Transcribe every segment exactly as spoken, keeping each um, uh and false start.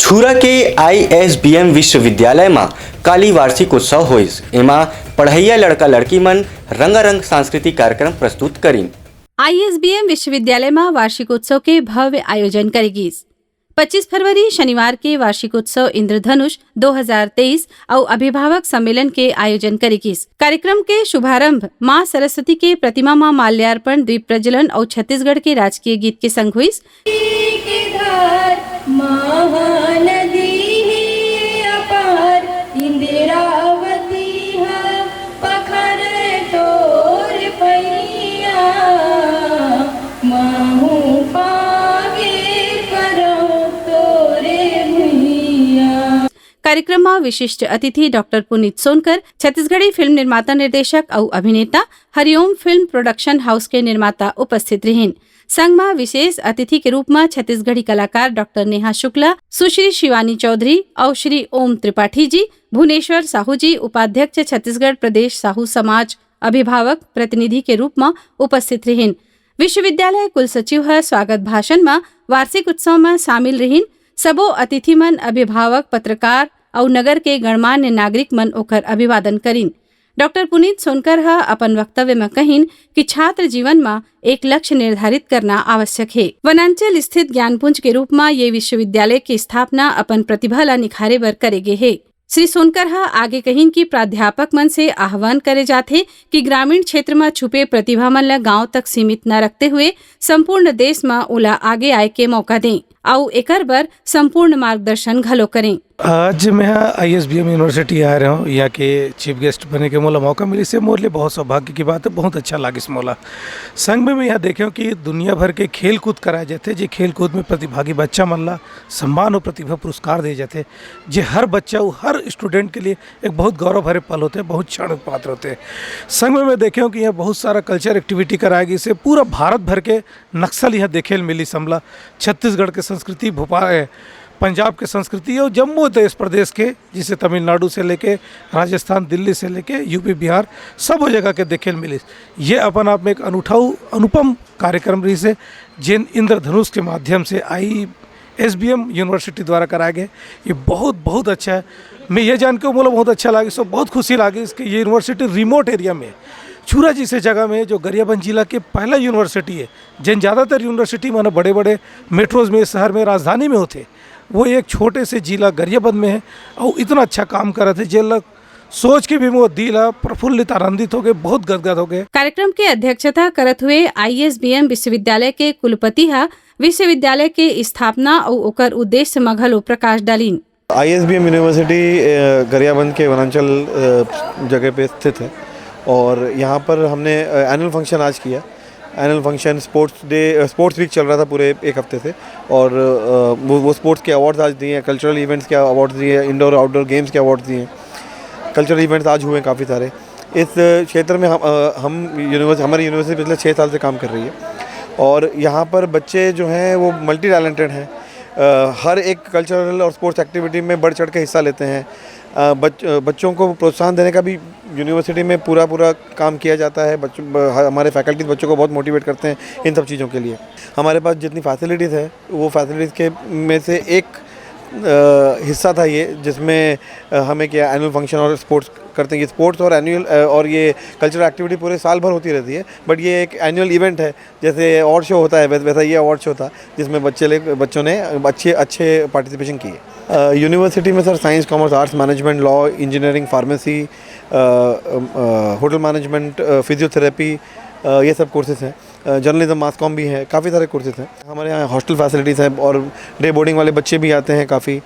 छुरा के आईएसबीएम विश्वविद्यालय म काली वार्षिक उत्सव होइस। एमा पढ़इया लड़का लड़की मन रंगारंग सांस्कृतिक कार्यक्रम प्रस्तुत करिन। आईएसबीएम विश्वविद्यालय म वार्षिक उत्सव के भव्य आयोजन करे गिस। पच्चीस फरवरी शनिवार के वार्षिक उत्सव इंद्रधनुष दो हज़ार तेईस अउ अभिभावक सम्मेलन के आयोजन करे गिस। कार्यक्रम के शुभारंभ मां सरस्वती के प्रतिमा म माल्यार्पण, दीप प्रज्वलन अउ छत्तीसगढ़ के राजकीय गीत के संग होइस। के धार महानदी हे अपार, इंद्रावती ह पखर तोर पैया, महू पागे परौं तोरे भुइया। कार्यक्रम म विशिष्ट अतिथि डॉक्टर पुनीत सोनकर, छत्तीसगढ़ी फिल्म निर्माता, निर्देशक अउ अभिनेता, हरिओम फिल्म प्रोडक्शन हाउस के निर्माता उपस्थित रिहिन। संग म विशेष अतिथि के रूप म छत्तीसगढ़ी कलाकार डॉक्टर नेहा शुक्ला, सुश्री शिवानी चौधरी अउ श्री ओम त्रिपाठी जी, भुवनेश्वर साहू जी, उपाध्यक्ष छत्तीसगढ़ प्रदेश साहू समाज, अभिभावक प्रतिनिधि के रूप म उपस्थित रिहिन। विश्वविद्यालय कुलसचिव ह स्वागत भाषण म वार्षिक उत्सव म शामिल रिहिन। सबो अतिथि मन, अभिभावक, पत्रकार अउ नगर के गणमान्य नागरिक मन ओकर अभिवादन करिन। डॉक्टर पुनीत सोनकर ह अपन वक्तव्य म कहिन कि छात्र जीवन म एक लक्ष्य निर्धारित करना आवश्यक हे। वनांचल स्थित ज्ञानपुंज के रूप म ये विश्वविद्यालय के स्थापना अपन प्रतिभा ल निखारे बर करे गे हे। श्री सोनकर ह आगे कहिन कि प्राध्यापक मन से आह्वान करे जाथे कि ग्रामीण क्षेत्र म छुपे प्रतिभा मन ल गांव तक सीमित न रखते हुए संपूर्ण देश म ओला आगे आए के मौका दें अउ एकर बर संपूर्ण मार्गदर्शन घलो करें। आज मैं यहाँ आईएसबीएम यूनिवर्सिटी आ रहा हूँ, यहाँ के चीफ गेस्ट बने के मोला मौका मिलिस, ये मोर लिए बहुत सौभाग्य की बात है, बहुत अच्छा लागिस मोला। संग में मैं यहाँ देखे हूँ कि दुनिया भर के खेल कूद कराए जाते, जे खेल कूद में प्रतिभागी बच्चा मन ला सम्मान और प्रतिभा पुरस्कार दिए जाते, जे हर बच्चा, वो हर स्टूडेंट के लिए एक बहुत गौरव भरे पल होते, बहुत क्षण पात्र होते। संग में मैं देखे हूँ कि यहाँ बहुत सारा कल्चर एक्टिविटी कराए गिस हे, पूरा भारत भर के नक्सल यहाँ देखे ल मिलिस हमला। छत्तीसगढ़ के संस्कृति, भोपाल, ए, पंजाब के संस्कृति और जम्मू देश प्रदेश के, जिसे तमिलनाडु से लेके राजस्थान, दिल्ली से लेके यूपी, बिहार, सब वो जगह के देखे ल मिलिस। ये अपन आप में एक अनूठा, अनुपम कार्यक्रम रहिस हे, जेन इंद्रधनुष के माध्यम से आई एसबीएम यूनिवर्सिटी द्वारा कराए गए। ये बहुत, बहुत अच्छा है। मैं ये जान के मोला बहुत अच्छा लागिस, तो बहुत खुशी लागिस कि ये यूनिवर्सिटी रिमोट एरिया में, छुरा जैसे जगह में, जो गरियाबंद जिला के पहला यूनिवर्सिटी है, जेन ज़्यादातर यूनिवर्सिटी माने बड़े-बड़े मेट्रोज में, शहर में, राजधानी में होते, वो एक छोटे से जिला गरियाबंद में है और इतना अच्छा काम करत है, जेला सोच के भी मोर दिल ह प्रफुल्लित, आनंदित हो गए, बहुत गदगद हो गए। कार्यक्रम के अध्यक्षता करत हुए आईएसबीएम विश्वविद्यालय के कुलपति ह विश्वविद्यालय के स्थापना अउ ओकर उद्देश्य म घलो प्रकाश डालिन। आईएसबीएम यूनिवर्सिटी, अ, गरियाबंद के वनांचल, अ, जगह पे स्थित है और यहाँ पर हमने, अ, एनुअल फंक्शन आज किया। एनुअल फंक्शन, स्पोर्ट्स डे, अ, स्पोर्ट्स वीक चल रहा था पूरे एक हफ्ते से और, अ, वो, वो स्पोर्ट्स के अवार्ड्स आज दिए हैं, कल्चरल इवेंट्स के अवार्ड्स दिए हैं, इंडोर आउटडोर गेम्स के अवार्ड्स दिए हैं। कल्चरल इवेंट्स आज हुए हैं काफ़ी सारे। इस क्षेत्र में हम, अ, हम यूनिवर्स-, हमारी यूनिवर्सिटी पिछले छः साल से काम कर रही है और यहाँ पर बच्चे जो हैं वो मल्टी टैलेंटेड हैं। अ, हर एक कल्चरल और स्पोर्ट्स एक्टिविटी में बढ़ चढ़ के हिस्सा लेते हैं। अ, बच-, अ, बच्चों को प्रोत्साहन देने का भी यूनिवर्सिटी में पूरा, पूरा काम किया जाता है। बच्चों, ब-, ह-, हमारे फैकल्टीज बच्चों को बहुत मोटिवेट करते हैं इन सब चीज़ों के लिए। हमारे पास जितनी फैसिलिटीज़ है, वो फैसिलिटीज़ के में से एक, अ, हिस्सा था ये, जिसमें, अ, हम एक एनुअल फंक्शन और स्पोर्ट्स करते हैं। ये स्पोर्ट्स और एनुअल, अ, और ये कल्चरल एक्टिविटी पूरे साल भर होती रहती है, बट ये एक एनुअल इवेंट है। जैसे अवार्ड शो होता है, वैसे, वैसा ये अवार्ड शो था, जिसमें बच्चे ले-, बच्चों ने अच्छे, अच्छे पार्टिसिपेशन किए। अ, यूनिवर्सिटी में sir science, commerce, arts, management, law, engineering, pharmacy, अ, अ, होटल मैनेजमेंट, अ, फिजियोथेरेपी, अ, ये सब कोर्सेज हैं। अ, जर्नलिज्म, मास कॉम भी है, काफ़ी सारे कोर्सेज हैं। हमारे यहाँ हॉस्टल फैसिलिटीज़ हैं और डे बोर्डिंग वाले बच्चे भी आते हैं काफ़ी, अ,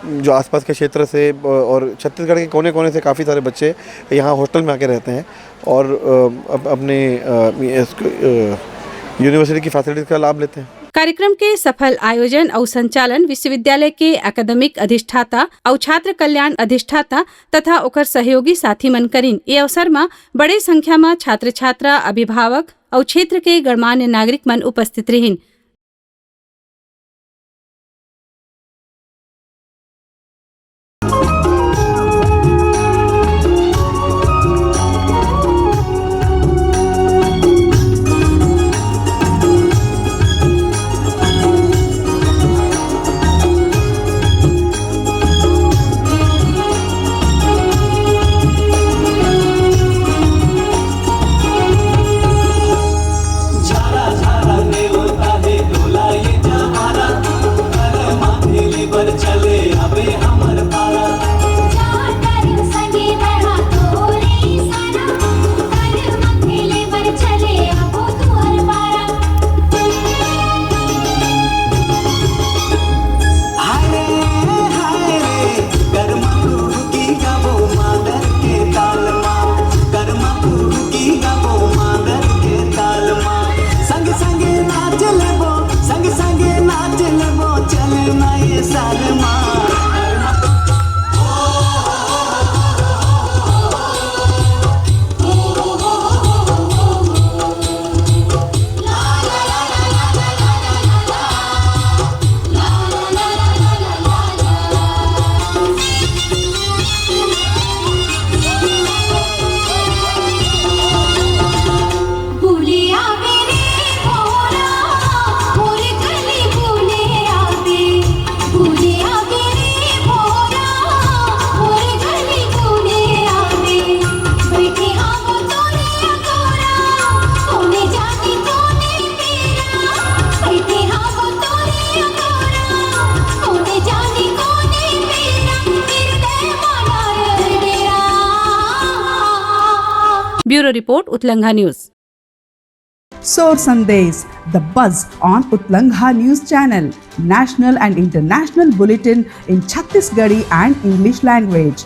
जो आसपास के क्षेत्र से, अ, और छत्तीसगढ़ के कोने-कोने से काफ़ी सारे बच्चे यहाँ हॉस्टल में आके रहते हैं और, अ, अप-, अपने, अ, ये, इसको, अ, यूनिवर्सिटी की फैसिलिटीज़ का लाभ लेते हैं। कार्यक्रम के सफल आयोजन अउ संचालन विश्वविद्यालय के एकेडमिक अधिष्ठाता अउ छात्र कल्याण अधिष्ठाता तथा ओकर सहयोगी साथी मन करिन। ए अवसर म बड़े संख्या म छात्र-छात्रा, अभिभावक अउ क्षेत्र के गणमान्य नागरिक मन उपस्थित रिहिन। Bureau report, Utlangha News. Sor Sandesh, the buzz on Utlangha News Channel, national and international bulletin in Chhattisgarhi and English language.